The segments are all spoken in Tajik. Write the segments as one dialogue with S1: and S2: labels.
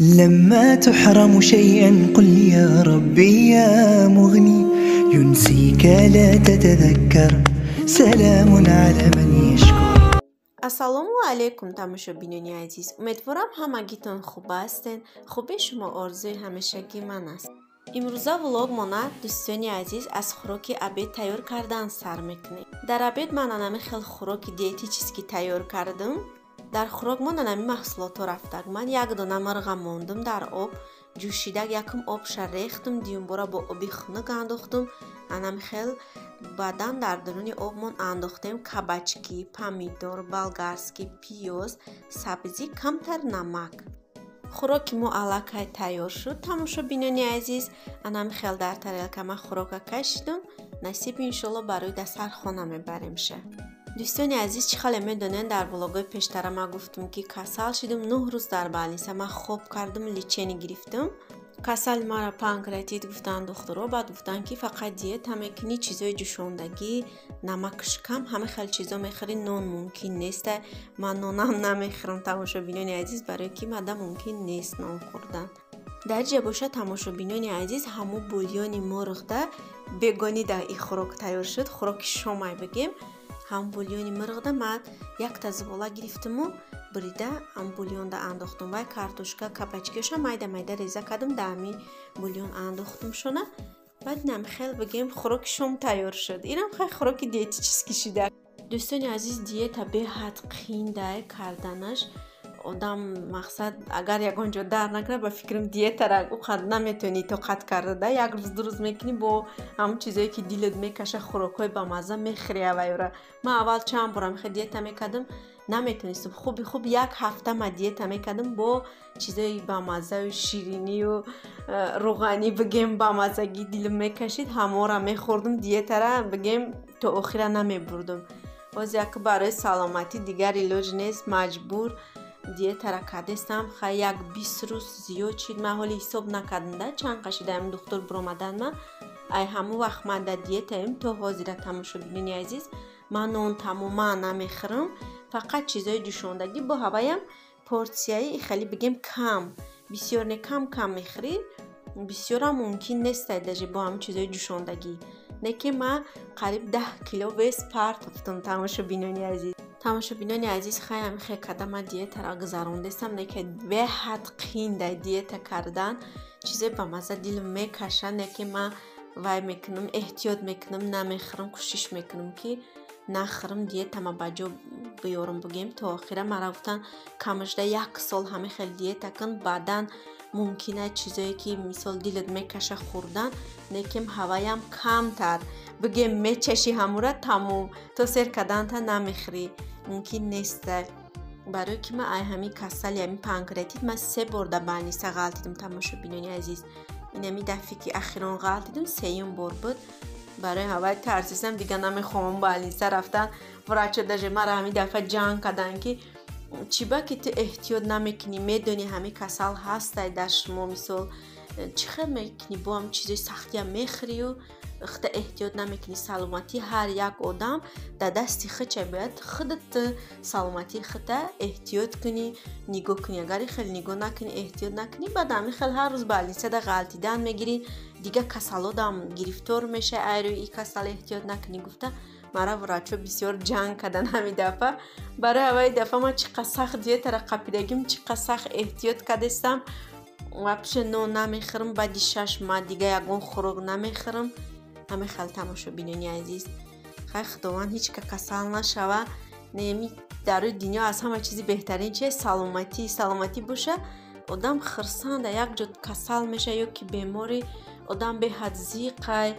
S1: لما تحرم شيئا قل يا ربي يا مغني ينسيك لا تتذكر سلام على من يشكر.
S2: Ассалому алайкум, тамошобинони азиз. Умедворам, ҳамагитон хуб ҳастен. Хуби шумо орзуи ҳамешагии ман аст. Имрӯза влогмона, дӯстони азиз, аз хӯроки обед тайёр кардан сар мекунем. Дар обед ман анами хел хӯроки диетический тайёр кардам. Дар хӯрокмон анами маҳсулотҳо рафтак. Ман як дона мирға мондум дар об ҷӯшидак, якум обша рехтум, дуюмбора бо оби хунук андохтум. Анами хел баъдан дар даруни обмон андохтем кабачки, помидор болгарский, пиёз, сабзӣ, камтар намак. Хӯроки мо аллакай тайёр шуд, тамошобинони азиз. Анами хел дар тарелка ман хӯрока кашидум. Насиб, иншолло, барои дастархона мебаремша. Дӯстони азиз, чӣ хеле медонед, дар влогои пештара ман гуфтум, ки касал шидум, 9 рӯз дар больница ман хоб кардум, лечение гирифтум. Касали мара панкреатит гуфтанд духтуро. Баъд гуфтанд, ки фақат диета мекунӣ, чизои ҷӯшондагӣ, намакш кам, ҳама хел чизо мехӯрӣ, нон мумкин неста. Ман нонам намехӯрам, тамошобинони азиз, барое ки мада мумкин нест нон хӯрдан. Дар ҷа боша, тамошобинони азиз, ҳамо бульони мурғда бегонӣ да и хӯрок тайёр шуд, хӯроки шомай бигем. Ҳам бульони мирғда ман якта зувола гирифтуму бурида ҳам бульонда андохтум. Вай картошка, кабачкиоша майда майда реза кардум, да ҳами бульон андохтум шона. Баъд инам хел бигем, хӯроки шом тайёр шуд. Инам хел хӯроки диетический шида. Дӯстони азиз, диета беҳад қииндай карданаш. Одам, мақсад, агар ягон ҷо дар накунад, ба фикрам, диетара ӯ қадр наметавонӣ тоқат карда. Да як рӯз, 2 рӯз мекунӣ, бо ҳамон чизое ки дилат мекаша, хӯрокҳои бамазза мехӯри авайора. Ман аввал чанд борам хел диета мекардам, наметонистам. Хуби хуб як ҳафта ман диета мекардам, бо чизои бамаззаю ширинию рӯғанӣ бигем, бамаззагӣ дилам мекашид, ҳамора мехӯрдум, диетара бигем то охира намебурдум. Боз як барои саломатӣ дигар илоҷ нест, маҷбур диетара кардестам. Хай, як 20 рӯз зиёд шид, ман ҳоли ҳисоб накардам да чанд қашидаам. Духтур биромадан, ман ай ҳамон вақт ман дар диетаем то ҳозира. Тамошобинони азиз, ман нон тамоман намехӯрам, фақат чизои ҷӯшондагӣ, бо ҳаваям порсияи хеле бигем кам, бисёр не, кам кам мехӯрӣ. Бисёрам мумкин нестай даже бо ҳамин чизои ҷӯшондагӣ. Не ки ман қариб 10 кило вес партофтам, тамошобинони азиз. Тамошобинони азиз, хай, ҳамин хел карда ман диетаро гузарондестам. Не ки беҳад қиин дай диета кардан, чизе ба мазза дилам мекаша, не ки ман вай мекунам, эҳтиёт мекунам, намехӯрам, кӯшиш мекунам, ки нахӯрам, диетама ба ҷо биёрам бигем то охира. Мара гуфтанд, камашда як сол ҳамин хел диета кун, баъдан мумкин аст чизое ки мисол дилат мекаша хӯрдан, лекин ҳаваям камтар бигем мечашӣ, ҳамура тамом то сер карданта намехӯрӣ, мумкин неста. Барое ки ман ай ҳамин касали, ҳамин панкреатит, ман се бор дар больница ғалтидам, тамошобинони азиз. Инами дафъе ки ахирон ғалтидам, сеюм бор буд. Барои ҳавай тарсисам, дигар намехоҳам больница рафтан. Врачо даже мара ҳамин дафъа ҷанг карданд, ки чӣ ба ки ту эҳтиёт намекунӣ, медонӣ ҳамин касал ҳастай дар шумо, мисол, чӣ хел мекунӣ, бо ҳам чизои сахтиам мехӯрию худа эҳтиёт намекунӣ. Саломатии ҳар як одам дар дасти худча, бояд худат саломатии худта эҳтиёт кунӣ, нигоҳ кунӣ. Агар хел нигоҳ накунӣ, эҳтиёт накунӣ, баъд ҳамин хел ҳар рӯз больницада ғалтидан мегирӣ, дигар касалодам гирифтор мешавӣ, ай рӯи и касал эҳтиёт накунӣ гуфта, мара врачо бисёр ҷанг кардан ҳамин дафъа. Барои аввали дафъа ман чӣ қад сахт диетара қапидагим, чӣ қад сахт эҳтиёт кардестам. Вообще нон намехӯрам, баъди 6 моҳ дига ягон хӯрок намехӯрам. Ҳамин хел, тамошобинони азиз. Хай, Худованд ҳеҷ ка касал нашава. Неми дар рӯи дунё аз ҳама чизи беҳтарин чист? Саломатӣ. Саломатӣ боша, одам хирсанда. Як ҷо касал меша ё ки беморӣ, одам беҳад зиқай,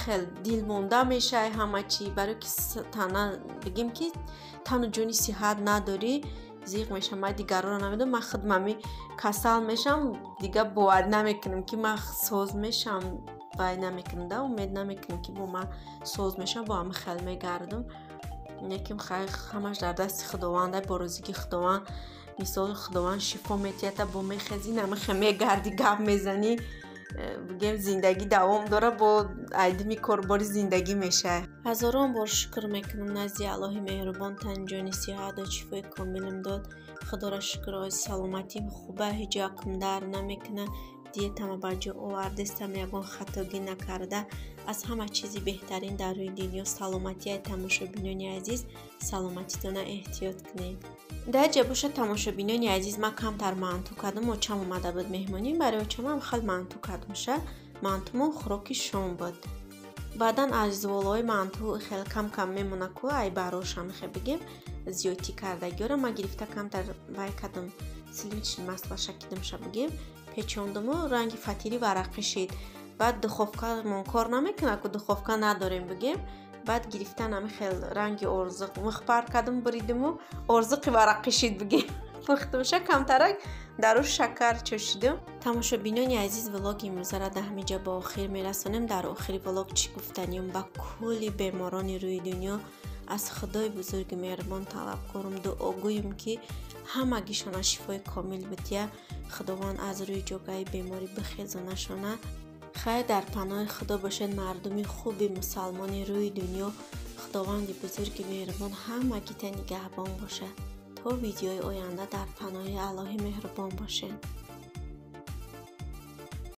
S2: хел дилмонда мешавай ҳама чӣ, барое ки тана бигем ки тану ҷони сиҳат надорӣ, зиқ мешавам. Ман дигаронро намедонам, ман худам ҳами касал мешавам, дигар боварӣ намекунам, ки ман соз мешавам. Вай намекунам да, умед намекунам, ки бо ман соз мешавам, бо ҳами хел мегардам. Лекин хай, ҳамаш дар дасти Худованд, бо розигии Худованд. Мисол, Худованд шифо метиҳада, бо мехезӣ, намихе мегарди, гап мезанӣ, бигем, зиндагӣ давом дора, бо айдими корбори зиндагӣ мешавад. Ҳазорон бор шукр мекунам назди Аллоҳи меҳрубон, тани ҷони сиҳат дод, шифои комилам дод. Худоро шукр, саломатим хуба, ҳеҷ якм дар намекуна. Диетама ба ҷо овардестам, ягон хатогӣ накарда. Аз ҳама чизи беҳтарин дар рӯи дунё саломатия. Тамошобинони азиз, саломатитона эҳтиёт кунед. Дар ҷа боша, тамошобинони азиз, ман камтар манту кардам. Очам омада буд меҳмонӣ, барои очамам хел манту кардамша. Мантумон хӯроки шом буд. Баъдан аз зуволҳои манту хеле кам кам мемона ку, ай барошам хе бигем, зиёдтӣ кардагиёра ман гирифта камтар вай кардам, сливочный маслаша кидамша бигем, печондуму ранги фатири варақӣ шид. Баъд духовкамон кор намекунад ку, духовка надорем бигем. Баъд гирифтан ами хел ранги орзиқ михпар кардам, буридиму орзиқи варақӣ шид бигем. Пухтумша, камтарак даруш шакар чошидум. Тамошобинони азиз, влоги имрӯзаро дар ҳамин ҷо ба охир мерасонем. Дар охири влог чӣ гуфтаниём? Ба кулли беморони рӯи дунё аз Худои бузурги меҳрубон талабкорум, дуогӯем, ки ҳамагишона шифои комил бидия, Худованд аз рӯи ҷогаи беморӣ бихезонашона. Хайр, дар паноҳи Худо бошед, мардуми хуби мусалмони рӯи дунё. Худованди бузурги меҳрубон ҳамагита нигаҳбон бошад. То видеои оянда дар паноҳи Аллоҳи меҳрубон бошед.